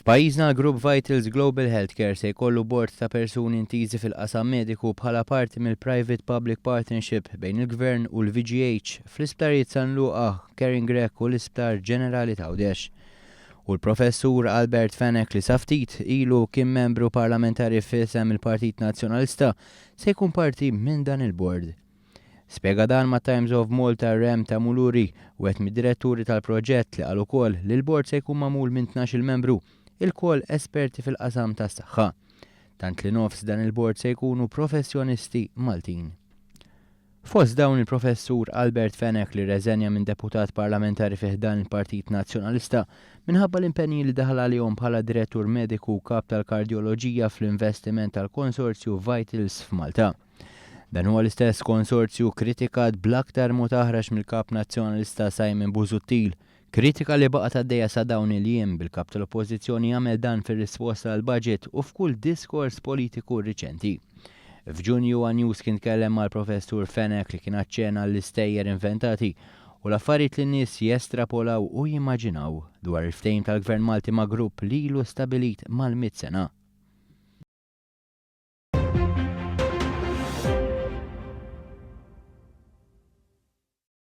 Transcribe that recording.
F'pajjiżna l-Grupp Vitals Global Healthcare se jkollu bord ta' persuni intiżi fil-qasam mediku bħala parti mill-Private Public Partnership bejn il-Gvern u l-VGH fl-Isptarijiet San Luqa, Karin Grech u l-Isptar Ġenerali t'Għawdex. U l-Professur Albert Fenech li sa ftit ilu kien membru parlamentari f'isem il-Partit Nazzjonalista se jkun parti minn dan il-bord. Spjega dan mat-Times of Malta Rem Tamuluri, wieħed mid-diretturi tal-proġett li qal ukoll li l-bord se jkun magħmul minn 12-il membru, ilkoll esperti fil-qasam tas-saħħa. Tant li nofs dan il-bord se jkunu professjonisti Maltin. Fost dawn il-Professur Albert Fenech li rreżenja minn deputat parlamentari fi ħdan il-Partit Nazzjonalista minħabba l-impenji li daħal għalihom bħala direttur mediku u kap tal-kardjoloġija fl-investiment tal-konsorzju Vitals f'Malta. Dan huwa l-istess konsorzju kritikat bl-aktar mod aħrax mill-Kap Nazzjonalista Simon Busuttil, kritika li baqgħet għaddejja sa dawn il-jiem, bil-Kap tal-Oppożizzjoni jagħmel dan fir-risposta għall-budget u f'kull diskors politiku riċenti. F'Ġunju one News kien tkellem mal-Professur Fenech li kien aċċena għall-istejjer inventati u l-affarijiet li n-nies jestrapolaw u jimmaġinaw dwar il-ftehim tal-Gvern Malti ma' grupp li ilu stabilit mal-mitt sena.